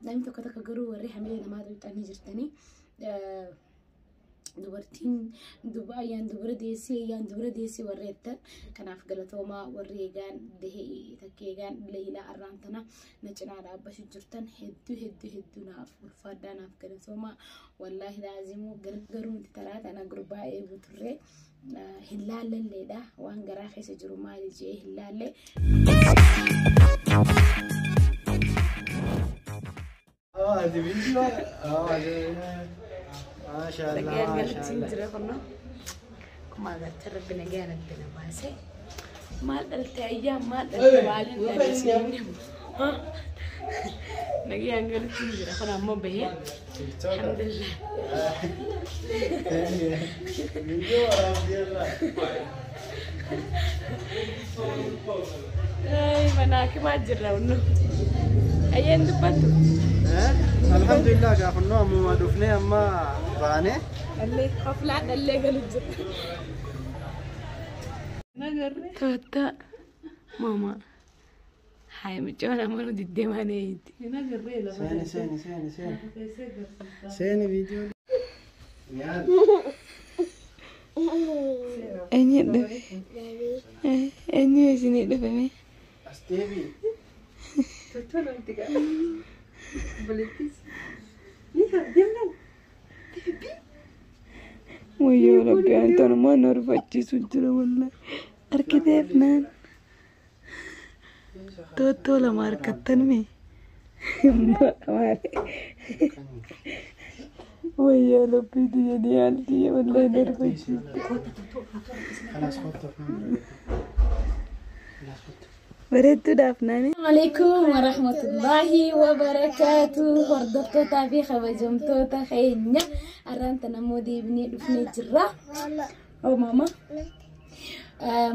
Namni tokko tokko garuu warri hamilee namaa tuqxanii jirtanii. Dubartiin duba ayyaan dubara deessee ayyaan dubara deessee warri jettan kanaaf galatoomaa warri eegaan dahee takka eegaan leeyilaa arraan tana na cinaa dhaabbachuu jirtan hedduu hedduu hedduu naaf ulfaadhaa naaf galatoomaa wallaahi laazimuu gargaruu nuti taraa tana gurbaa eeguu turre hin laallalleedha waan garaa keessa jiru maali jee hin laalle. Nagaan galchiin jira kunoo. Akkuma agartan rabbi nagaan adda na baase. Maal dhalte ayyaan maal dhalte maaliin dhalte siin Nagaan galchiin jira kun ammoo bahee. Alhamdulillah. Ay, mana hakimaa jirra kunoo. Ayyaan dubbattu. Alhamdulillah gaafannoo ammuma dhufnee amma baane. Dhallee hoflaa dhallee galu jira. Toota mama. Hai mucaan amanu diddeemaa neeyitti. Seeni seeni seeni seeni. Seeni viidiyoo. Eenyu dhufe? Eenyu isinii dhufe mee? As deebi'i. Wayyoo rabbi antonumaa na rufachiisu jira wallahi. Harkiteef naan. Toottoo lama harkattan mee? Wayyoo rabbi tiyya ni haalti wallahi na rufachiisu. Kalaas kottu afaan. Kalaas kottu. Bareedduudhaaf naani. Alaikum warahmatullahi wabarakatuh. Hordoftootaa fi kabajamtoota keenya arraan tana immoo deebinee dhufnee jirra. Oh mama.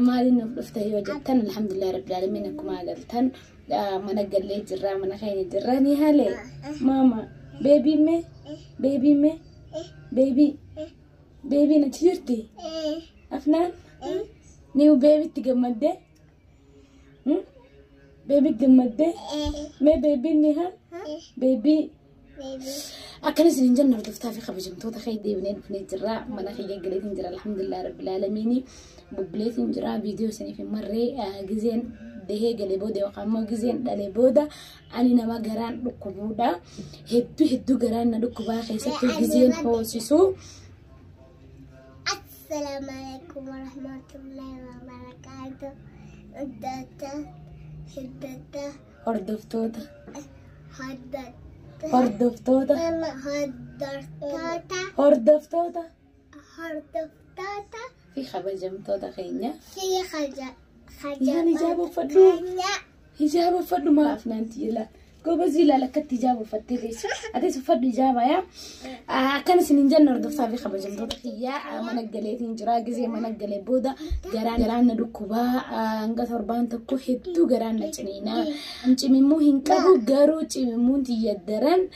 Maaliin nuuf dhufte yoo jettan alhamdulillah rabbil alamin akkuma agartan mana gallee jirra mana keenya jirra ni haale. Mama beebii mee beebii mee beebii beebiin achi jirti? Afnaan ni beebitti gammaddee? Beebii gammaddee? Mee beebiin ni haal? Beebii akkana isin jenna hordoftaa fi kabajamtoota kee deebinee dhufnee jirra. Mana kiyya galeetiin jira alhamdulillah rabbil aalamiin. Bubbileetiin jira viidiyoo isiniif hin marree gizeen dahee galee booda yookaan immoo gizeen dhalee booda ani nama garaan dhukkubuudha. Hedduu hedduu garaan na dhukkubaa keessattuu gizeen hoosisu. Assalamualaikum warahmatullahi wabarakatuh. Dada, dada, Hordoftoota hordoftoota, hordoftoota hordoftoota, hordoftoota hordoftoota fi kabajamtoota keenya. fi haja Yaan hijaaba uffadhu. keenya. Hijaaba uffadhu maaf naanti ilaal. Goobazii ilaal akkatti hijaaba uffattee teessu. Atis uffadhu hijaaba yaa. Akkan isin hin jenne hordoftaa fi kabajamtoota kiyyaa mana galeetiin jira. Gizee mana galee booda garaan garaan na dhukkubaa hanga torbaan tokko hedduu garaan na ciniinaa. Cimimmuu hin qabu garuu cimimmuun tiyya daran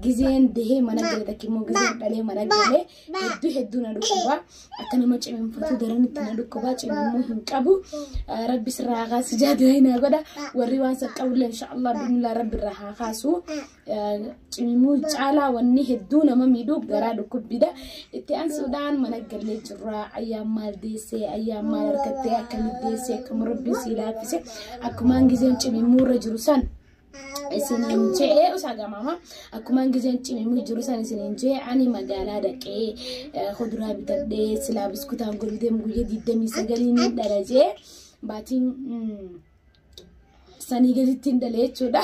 gizeen dahee mana galee takka immoo gizeen dhalee mana galee hedduu hedduu na dhukkubaa. Akka nama cimimfatu daran itti na dhukkubaa cimimmuu hin qabu. Rabbi sirraa haa kaasu jaaduu naa godha. Warri waan san qabullee inshaallah bismillah rabbi irraa haa kaasu. Cimimmuu caalaa wanni hedduu nama miidhu garaa dhukkubbiidha. Itti aansuudhaan mana galee jirra. Ayyaan maal deessee ayyaan maal harkattee akkamitti deessee akkam rabbi sii laaffise akkumaan gizeen cimimmuu irra jiru san. Isiniin je'ee usaa gamaama akkumaan gizeen cimimuu jiru san isiniin je'ee ani magaalaa dhaqee kuduraa bitadhee silaa biskutaan godhu deemu guyyaa 29 ni dhala je'ee baatiin sanii gaditti hin dhale jechuudha.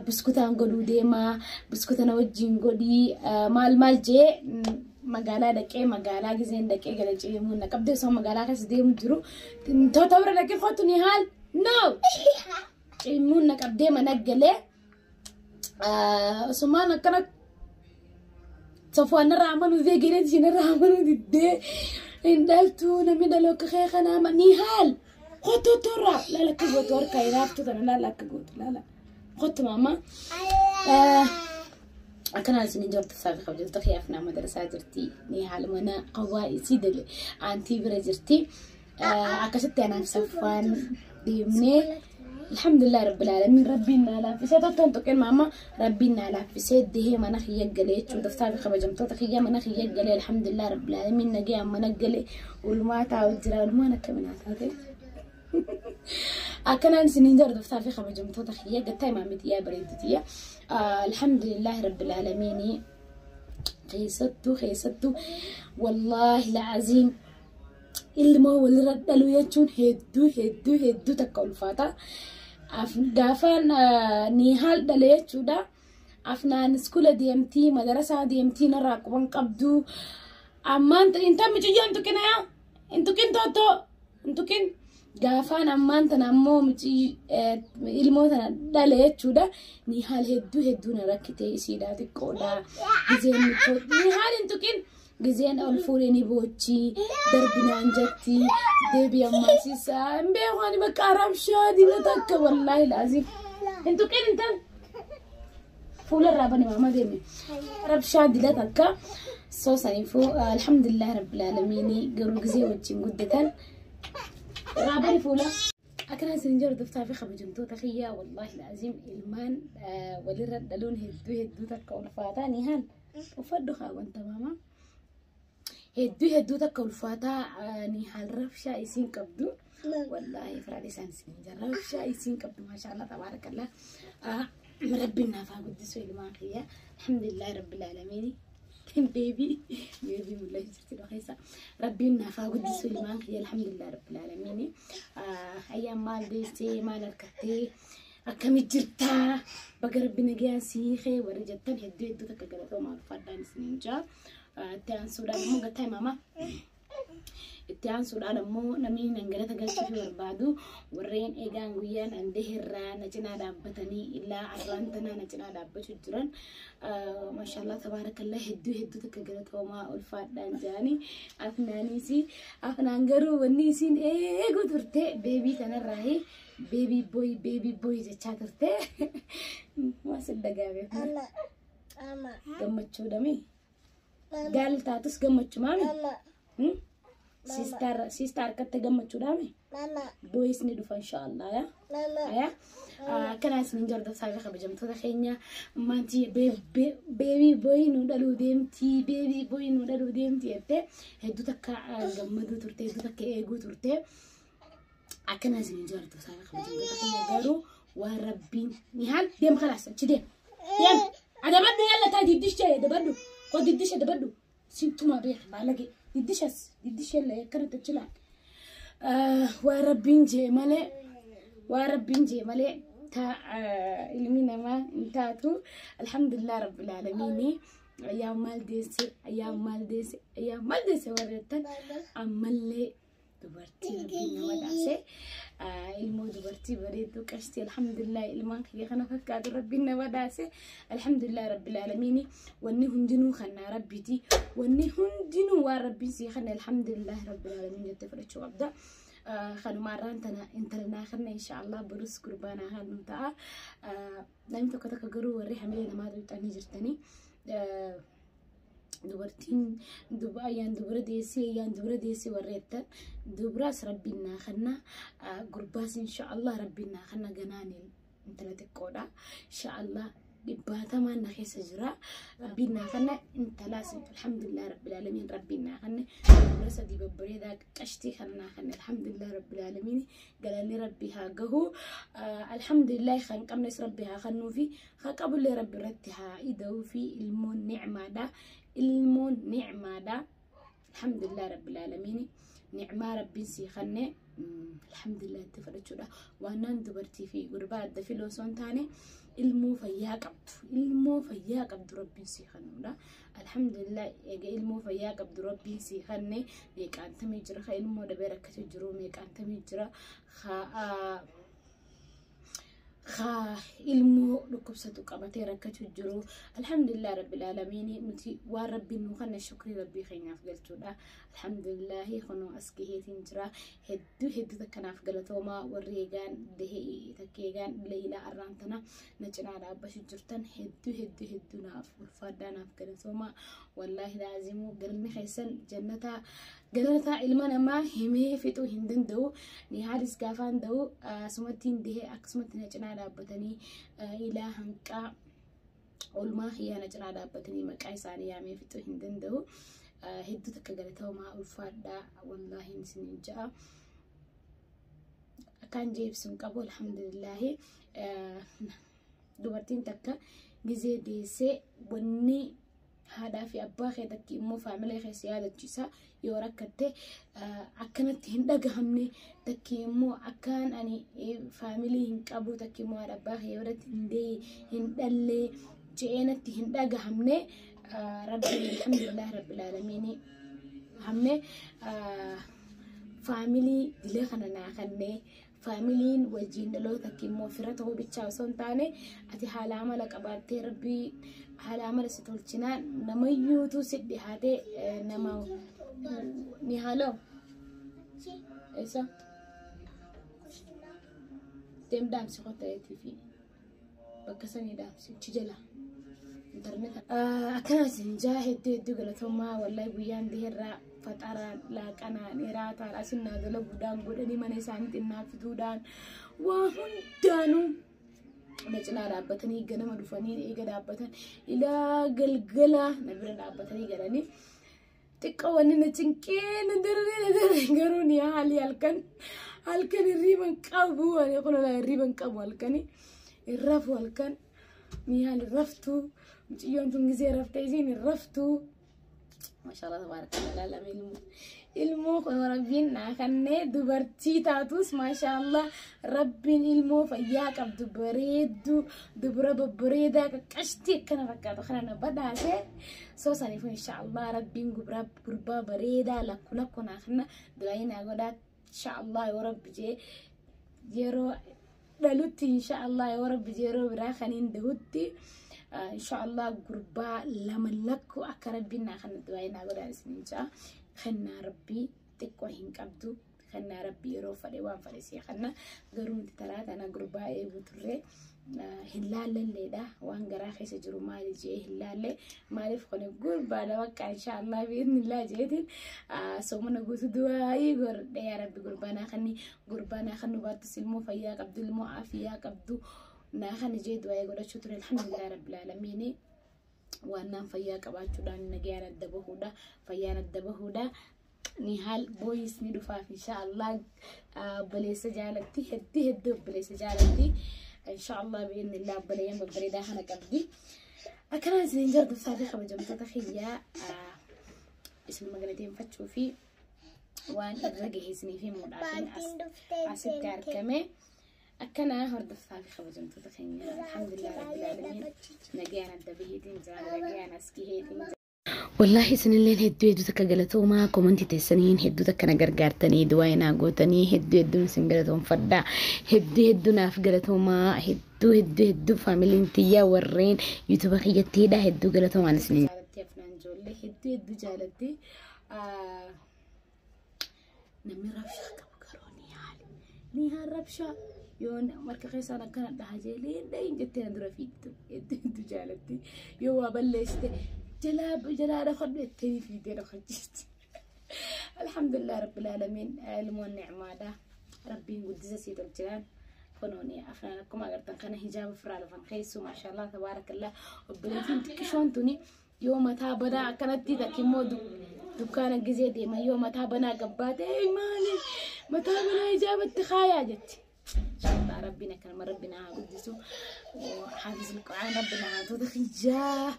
Biskutaan godhuu deemaa biskuta na wajjin godhii maal maal je'ee magaalaa dhaqee magaalaa gizeen dhaqee gala ceemuu na qabdee osoo magaalaa keessa deemu jiru toota bira dhaqee kootu ni haal no. Cimmuun na qabdee mana galee osumaan akkana safuwaan irraa amanuu didee gereen isheen irraa amanuu diddee hin dhaltuu namni dhaloo akka kee kanaa ni haal kottu irraa laala akka gootu harka hiraaftu tana laala akka gootu laala kottu maama. Akkanaan isin jirtu saafi kabajamtoota kiyyaaf nama madarasaa jirti ni haal mana qawwaa isii dale aantii bira jirti akkasitti anaaf safuwaan deemnee Alhamdulillah rabbil alamin rabbiin naa laaffisee tottoon tuqin maama rabbiin naa laaffisee dihee mana kiyya galee jechuudha. Daftaa fi kabajamtoota kiyya mana kiyya galee alhamdulillah rabbil alamin nagayaan mana galee ulmaa taa'u jira ulmaan akkaminaa taate. Akkanaan isiniin jedhu daftaa fi kabajamtoota kiyya gattaa imaamii xiyyaa bareedu xiyya. Alhamdulillah rabbil alamin keessattuu wallaahi la'aziim ilmoo walirra dhaluu jechuun hedduu hedduu hedduu takka ulfaata. Gaafaan ni haal dhale jechuudha. Afnaan iskula deemtii madarasaa deemtii narraa quban qabdu. Ammaan inta mucayyoo hin tuqin yaa hin tuqin toottoo hin tuqin. Gaafaan ammaan tana ammoo ilmoo tana dhale jechuudha. Ni haal hedduu hedduu na rakkitee isiidha xiqqoodha. Gizeen ni haal hin tuqin. Gizeen ol fuudhee ni boochi darbinaan jetti deebii ammaasiisa hin beeku ani bakka arabshaa dibata akka wallaahi laazim hin tuqin intal fuularraa bani maama deeme arabshaa dilata akka soo saniifuu alhamdulillah rabbil aalamiin garuu gizee wajjin guddatan irraa bani fuula. Akkana isin jiru daftaa fi kabajamtoota kiyyaa wallaahi laazim ilmaan walirra dhaluun hedduu hedduu takka ulfaataa ni haal uffadhu haa wanta maama. Hedduu hedduu takka ulfaataa ni haal rabshaa isiin qabdu. Wallaahi firaan isaan isin jira rabshaa isiin qabdu maashaallah tabaarakallah. Rabbiin naaf haa guddisu ilmaan kiyya. Alhamdulillahi rabbil aalamiin. Beebii beebii mul'atu jirti dhokeessa. Rabbiin naaf haa guddisu ilmaan kiyya alhamdulillahi rabbil aalamiin. Ayyaan maal deessee maal harkattee akkami jirtaa baga rabbi nagayaan siikee warri jettan hedduu hedduu takka galatoomaa ulfaadhaan isiniin jaa. Itti aansuudhaan immoo gattaa himaama. Itti aansuudhaan ammoo namni nan galata galchuu barbaadu warreen eegaan guyyaan an dahirraa na cinaa dhaabbatanii illaa arraan tanaa na cinaa dhaabbachuu jiran maashaallah tabaarakallah hedduu hedduu takka galatoomaa ulfaadhaan jedhanii afnaaniis afnaan garuu wanni isiin eeguu turte beebii kanarraa baby boy baby boy jechaa turte waan sin dagaabeef gammachuudhami gaal taatus gammachumaami. Sister harkatti gammachuudhaami. Boys ni dhufa inshaallah yaa. Yaa. Akkana isin jiru daftaa fi kabajamtoota keenya maanti baby boy nu dhaluu deemti baby boy nu dhaluu deemti jettee hedduu takka gammaduu turte hedduu takka eeguu turte. Akkana isin jiru daftaa fi kabajamtoota keenya garuu waan rabbiin ni haal deem khalaas achi deem. Deem adabadhu yalla taa diddisha adabadhu koo diddisha adabadhu sintuma beek baalage. Diddishas diddisha illee akkanatti achi waan rabbiin jee malee waan rabbiin jee malee ta ilmi namaa hin taatu alhamdulillah rabbil aalamiin ayyaan maal deesse ayyaan maal deesse ayyaan maal deesse warri jettan ammallee dubartii rabbiin nama dhaase ilmoo dubartii bareedduu qashtii alhamdulillah ilmaan kiyya kana fakkaatu rabbiin nama dhaase alhamdulillah rabbil aalamiin wanni hundinuu kannaa rabbiiti wanni hundinuu waan rabbiin sii kanne alhamdulillah rabbil aalamiin jettee fudhachuu qabda. Kanumaarraan tana intala kanna inshaallah borus gurbaanaa kan ta'a. Namni tokko tokko garuu warri hamilee namaa xuuxanii jirtanii. Dubartiin duba ayyaan dubara deessee ayyaan dubara deessee warri jettan dubaraas rabbiin naa kanna gurbaas inshaallah rabbiin naa kanna ganaan intala xiqqoodha inshaallah dhibbaatamaan na keessa jira rabbiin naa kanna intalaas alhamdulillah rabbil aalamiin rabbiin naa kanne dubara sadii babbareedaa qashtii kana naa kanne alhamdulillah rabbil aalamiin galanni rabbi haa gahu alhamdulillah kan qabnes rabbi haa kennuufi kan qabullee rabbi irratti haa ida'uu fi ilmoon nicmaadha ilmoon nicmaadha alhamdulillah rabbil aalamiin nicmaa rabbiin sii kanne alhamdulillah itti fudhachuudha waannaan dubartii fi gurbaa adda filoo osoo hin taane ilmoo fayyaa qabdu rabbiin sii kennuudha alhamdulillah eega ilmoo fayyaa qabdu rabbiin sii kenne meeqaantamii jira ka ilmoo dhabee rakkate jiru meeqaantamii jira ka ilmoo Dhukkubsatu qabatee rakkachuu jiru. Alhamdulillah rabbil aalamiin, nuti waan rabbiin nu kanna shukrii rabbii keenyaaf galchuudha. Alhamdulillahi, kunoo as gaheetiin jira. Hedduu hedduu takkanaaf galatoomaa, warri eegaan dahee takka eegaan leeyilaa arraan tana na cinaa dhaabbachuu jirtan, hedduu hedduu hedduu naaf ulfaadhaa, naaf galatoomaa. Wallaahi laazimuu galmi keessan jannataa, galataa ilma namaa himee fixuu hin danda'u. Ni haalis gaafaan da'u asumatti hin dahee, akkasumatti na cinaa dhaabbatanii, ilaa hanqaa oolmaa kiyyaa na cinaa dhaabbatanii, maqaa isaanii yaamee fixuu hin danda'u. Hedduu takka galatoomaa, ulfaadhaa, wallaahi isiniin ja'a. Akkaan jee ibsuun qabu. Alhamdulillaahi, dubartiin takka gizee deessee wanni haadhaa fi abbaa kee takki immoo faamilee keessa yaadachiisa. Yoo rakkatte akkanatti hin dhagahamne, takki immoo akkaan ani faamilii hin qabu, takki immoo haadha abbaa kee yoo hin dee hin dhallee je'eenatti hin dhagahamne. Rabbiin alhamdulillah rabbil aalamiin hamne faamilii dilee kana naa kennee, faamiliin wajjin dhaloota takki immoo fira ta'uu bichaa osoo hin taane, ati haala amala qabaattee rabbii haala amala si tolchinaan namayyuutu si dhihaatee nama ni haaloo eessa deem dhaamsi qotaa'eetii fi bakka sanii dhaamsi achi jala intarneeta. Akkana isin jaa, hedduu hedduu galatoomaa. Wallahi guyyaan diherraa faxaraan, laaqanaan, iraataan asinnaa dalaguudhaan godhanii, mana isaanii xinnaa fiduudhaan, waa hundaanuu na cinaa dhaabbatanii, ganama dhufanii eega dhaabbatan ilaa galgala na bira dhaabbatanii galanii. Xiqqoo wanni na cinqee na dararee na dararee garuu ni haali halkan halkan hirriiban qabu. Ani kun hirriiban qabu, halkani hin rafu, halkan ni haali raftu. Mucayyoon tun gisee raftee isiin hin raftu. Maashaallah, tabaarakallah, laalame ilmoo ilmoo kun rabbiin naa kennee dubartii taatus, maashaallah, rabbiin ilmoo fayyaa qabdu, bareeddu, dubara babbareedaa qaqqashtii akkana fakkaatu kana na badhaase. Soo saniif inshaallah rabbiin gurbaa bareedaa lakku lakku naa kenna, du'aa naa godhaa. Inshaallah yoo rabbi jee yeroo dhalutti, inshaallah yoo rabbi jee yeroo biraa kaniin dahutti, inshaallah gurbaa lama lakku akka rabbiin naa kenna du'aa naa godhaa isiniin jaa. Kennaa rabbii xiqqoo hin qabdu. Kennaa rabbii yeroo fedhe waan fedhe sii kenna. Garuu nuti taraa tana gurbaa eeguu turre hin laallalleedha. Waan garaa keessa jiru maali jee hin laalle. Maaliif kun gurbaadha bakka, inshaallah biiznillaa jeetiin soomana guutuu du'aayii godhe, yaa rabbi gurbaa naa kenni, gurbaa naa kennu baattus ilmoo fayyaa qabdu, ilmoo afiyaa qabdu naa kenni jee du'aayii godhachuu ture. Alhamdulillah rabbil aalamiini. Waan naan fayyaa qabaachuudhaan nagayaan adda bahuudha, fayyaan adda bahuudha. Ni haal booyis ni dhufaaf inshaallah. Obboleessa jaalatti, hedduu hedduu obboleessa jaalatti. Inshaallah bi'iznillah obboleeyyan babbareedaa kana qabdi. Akkanaan isiniin jordoftaa fi kabajamtoota kiyyaa, isin maganateeffachuu fi waan irra gahe isiniif himuudhaaf asitti argame. Akkana hordoftaa fi kabajamtoota keenya, alhamdulillah rabbil aalamiin, nagayaan adda baheetiin jira, nagayaan as gaheetiin jira. Wallaahi isinilleen hedduu hedduu takka galatoomaa. Komantii teessaniin hedduu takka na gargaartanii, du'aa naa gootanii, hedduu hedduun isin galatoomfadha. Hedduu hedduu naaf galatoomaa, hedduu hedduu hedduu faamiliin tiyyaa warreen yuutuuba kiyyattiidha, hedduu galatoomaan isin. Jaalatti afnaan ijoollee hedduu hedduu jaalatti. Namni rabshaa qabu garuu ni haali. Ni haan rabshaa yoo marka keessaan akkana dhaha jeelee dhahin jettee na dura fiigdu, hedduu hedduu jaalatti. Yoo waa balleessite jalaa jalaa dhokadhu jettee fiigdee dhokachiisti. Alhamdulillah rabbil aalamiin, ilmoon nicmaadha. Rabbiin guddisa sii tolchinaan kunooni afnaan akkuma agartan kana hijaaba ofirraa lafan keessu, maashaallah tabaarakallah. Obboleettiin xiqqishoon tuni yoo mataa banaa akkanatti takka immoo dukkaana gizee deeman yoo mataa banaa gabbaate, maali mataa banaa hijaabatti kaayaa jetti. Inshallah rabbiin akkanuma rabbi na haa guddisu. Hafiz al-Qur'aan rabbi na haa tuuta xijaa.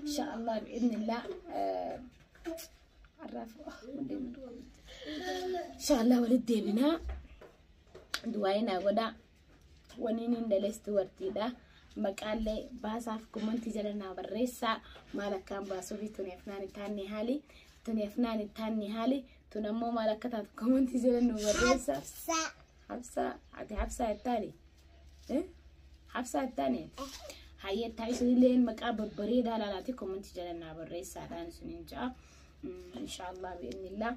Inshallah bi'idhnillah. Arraaf inshallah walitti deebinaa. Du'aa naa godhaa. Waniin hin dhalees dubartiidha. Maqaallee baasaaf kumantii jala naa barreessaa. Maal akkaan baasuufi tuni afnaan ittaanni haali. Tuni afnaan ittaanni haali. Tun ammoo maal akka taatu kumantii jala nu barreessaa. Hafsa. Hafsa, ati Hafsa ittaani? Hafsa ittaani? Hayyattaa isinillee maqaa babbareedaa laalaati komantii jala naa barreessaadhaan isiniin ja'a. Inshaallah bi'inillah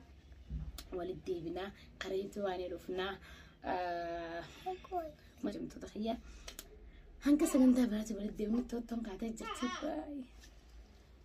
walitti deebinaa kareetu waan dhufnaa. Majamtoota kiyya hanga sagantaa biraatti walitti deebinu toottoon kaatee jirti. Baay'ee.